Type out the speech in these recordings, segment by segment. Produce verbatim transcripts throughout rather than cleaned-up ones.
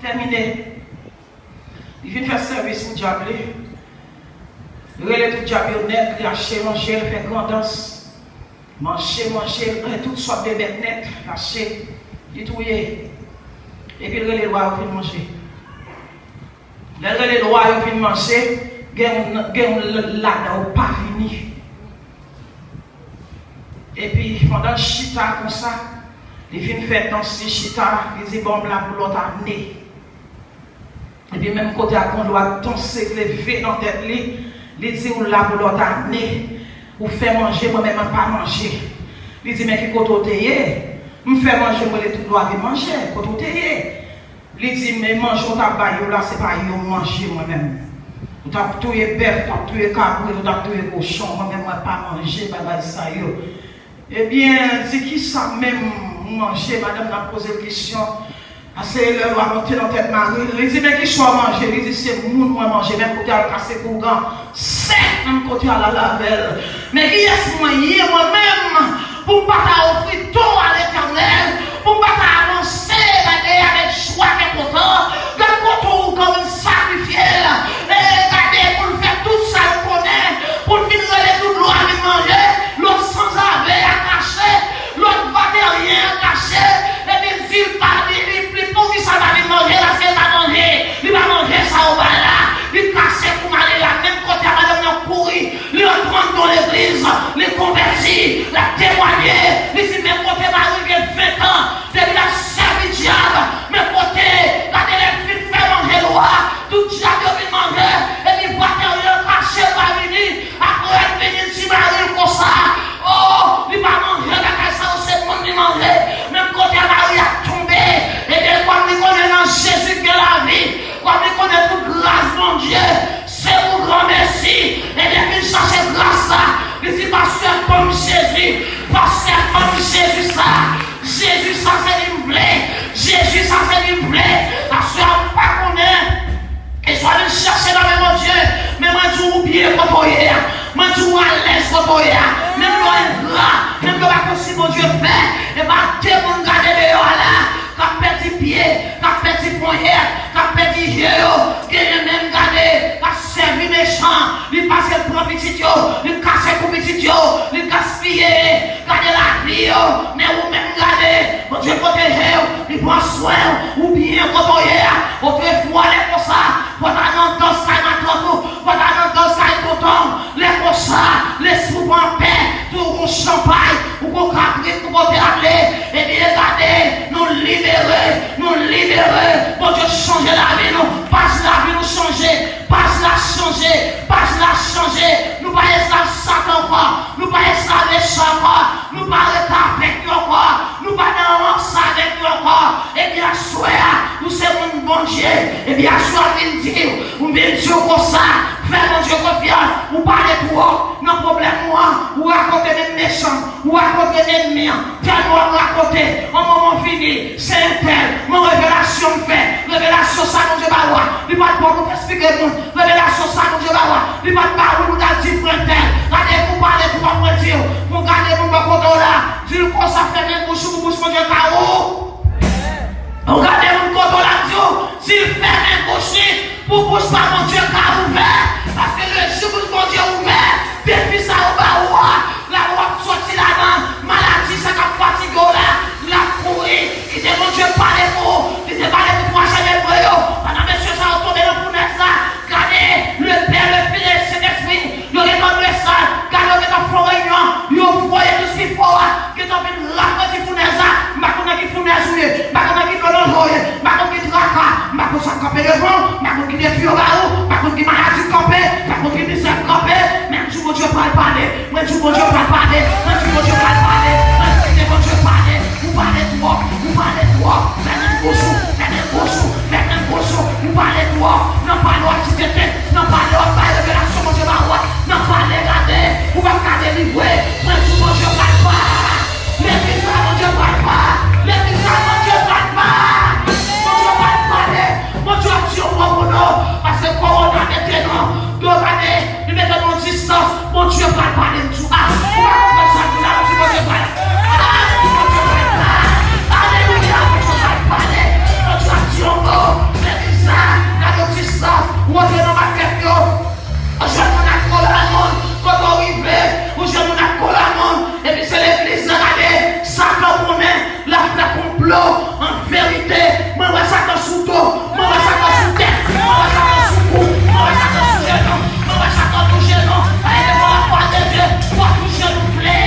Tèmine. Li fin fè sèvis pou dyab li. Li rele tout dyab yo nèt, li achte manje, li fè grandans. Manje, manje, li pran tout sòt de bèt nèt, li achte, li touye. Epi li rele lwa yo vin manje. Lè l rele lwa yo vin manje, gen yon, gen yon ladan yo pa vini. Epi pandan l chita konsa, li fin fè dans, li chita, li di, "Bon, m la pou lòt ane." Epi menm kote a, gon lwa danse, leve nan tèt li, li di, "Ou la pou lòt ane, ou fè manje, mwen menm mwen pa manje." Li di, "Men ki kote w te ye? M fè manje, mwen rele tout lwa vin manje, kote w te ye?" Li di, "Men manje w t ap bay yo la, se pa yo m manje mwen menm. Ou t ap touye bèf, ou t ap touye kabrit, ou t ap touye kochon, mwen menm mwen pa manje bagay sa yo." Ebyen, di, "Kisa menm ou manje?" Madanm nan ap poze l kesyon. Ase lè lwa monte nan tèt mari l, li di, "Men kisa w manje?" Li di, "Se moun mwen manje." Menm kote a l kase kougan sèk, menm kote a l al avè l. "Men kiyès mwen ye mwen menm pou m pa ta ofri don a Letènèl, pou m pa ta avanse gade avèk jwa kè kontan, gade kote ougan vin sakrifye l, e gade pou l fè tout sa l konnen, pou l vin rele tout lwa vin manje, lòt sanzave a kache, lòt vateryen an kache, epi l di l pa vini, li poukisa l pa vin manje, paske l pa manje, li pa manje sa yo bay la, li kase kou mari l la, menm kote a madanm nan kouri, li antre anndan legliz, li konvèti, l ap temwanye, li di, "Men kote mari gen ven tan, depi l ap sèvi dyab, men kote, gade lè l fin fè manje lwa, tout dyab yo vin manje, epi vateryen an kache l pa vini." Apre l vini, l di mari l konsa, o, li pa manje bagay sa yo, se moun li manje. Menm kote a mari a tonbe, ebyen, kòm li konnen nan Jezi gen lavi, kòm li konnen tout gras Bondye, se pou granmesi, ebyen, vin chache gras la. Li di, "Pastè, ban m Jezi, pastè, ban m Jezi sa." Jezi sa se li m vle. Jezi sa se li m vle. Aswè a m pa konnen. E swa vin chèche nan men Bondye. Men mwen di w, ou byen kote w ye a. Mwen di w, ou alèz kote w ye a. Menm lè w engra, menm lè w pa konn si Bondye fè. E pa de moun gade deyò a la, k ap pèdi pye, k ap pèdi ponyèt, k ap pèdi je yo. Genyen menm gade, k ap sèvi mechan. Li pase l pran pitit yo, li kase kou pitit yo, li gaspiye. Gade lavi yo, men ou menm gade, Bondye pwoteje w, li pran swen w, ou byen kote w ye a. Otrefwa, lè konsa, fò w ta nan dans kay matant ou, fò w ta nan dans kay tonton w. Lè konsa, lespri w pa anpè, tou ou gon chanpay, ou gon kabrit pou kote ale. Ebyen, gade, nou libere, nou libere. Bondye chanje lavi nou, paj lavi nou chanje. Paj la chanje, paj la chanje. Nou pa esklav Satan ankò, nou pa esklav mechan ankò, nou pa rete avèk yo ankò, nou pa nan ranse avèk yo ankò. Ebyen, aswè a, nou se moun Bondye. Ebyen, aswè a, m vin di w, m vin di w konsa, fè Bondye konfyans, ou pale twòp nan pwoblèm ou an, ou rakonte menm mechan. Ou rakonte ènmi an, tèlman w ap rakonte, yon moman vini, se entèl, mwen revelasyon m fè, revelasyon sa Bondye ba ou a, li pa t ba w pou w eksplike moun, revelasyon sa Bondye ba ou a, li pa t ba ou pou w t al di frè entèl, gade pou w pale pou w ap mwen di w, pou w gade moun bò kote w la, di l konsa fèmen bouch ou pou bouch Bondye ka ou. Ou gade moun kote w la di w, di l fèmen bouch li pou bouch pa Bondye ka ouvè, paske le jou bouch Bondye ouvè, defi sa yo ba ou a, la w ap sòti ladan maladi sa k ap fatige w la, l ap kouri, kite Bondye pale pou ou, li te pale pou twa jèn Ebre yo, pandan mesye sa yo tonbe nan founèz la, gade, le Pè, le Fis e le Sentespri, yo gentan dwe sal, gade yo gentan fè yon reyinyon, yo voye tout pi fò a, gentan vin rapredi founèz la, m pa konn nan ki founèz ou ye, m pa konn nan ki dlo danje w ye, m pa konn ki traka, m pa konn sa k kanpe devan w, m pa konn ki defi yo ba ou, m pa konn ki maladi k kanpe, m pa konn ki mizè k kanpe, men m di w Bondye pral pale, mwen di w Bondye pral pale, mwen di w Bondye pral pale, mwen di w kite Bondye pale, ou pale twòp, ou pale twòp, fèmen bouch ou, fèmen bouch ou, fèmen bouch ou, ou pale twòp, nan pale w ap di tenten, nan pale w ap bay revelasyon Bondye ba ou a, nan pale gade, ou p ap ka delivre, mwen di w Bondye pral pale. Legliz la, Bondye pral pale. Legliz la, Bondye pral pale. Bondye pral pale. Bondye ap di yon mo pou nou. Paske kowona mete nou do gade, li mete nou distans. Bondye pral pale m tou. A, ou pa konprann sa m di la, m di Bondye Verite, mwen wè Satan sou do, mwen wè Satan sou tèt, mwen wè Satan sou kou, mwen wè Satan sou jenon, mwen wè Satan touche nou. Aye, devan lafwa de Dye, fò touche nou klè.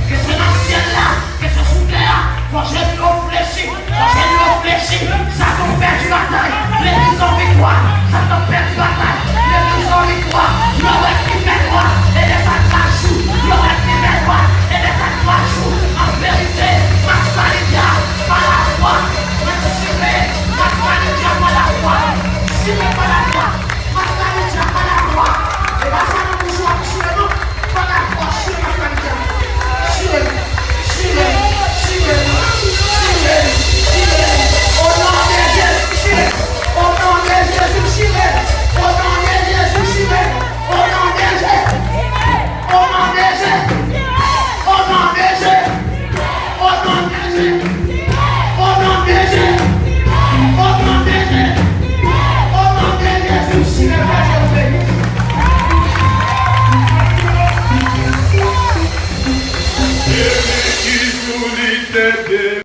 Ke se nan syèl la, ke se sou tè a, fò jenou yo flechi, fò jenou yo flechi. Satan pèdi batay, legliz an viktwa. Satan pèdi batay, legliz an viktwa. Yo wè ki fè nwa, e lè sa k pa jou. Yo wè ki fè nwa, e lè sa k pa jou. An verite, m ap pale dyab pa lafwa. Mwen sire, m ap pale dyab pa lafwa. Sire pa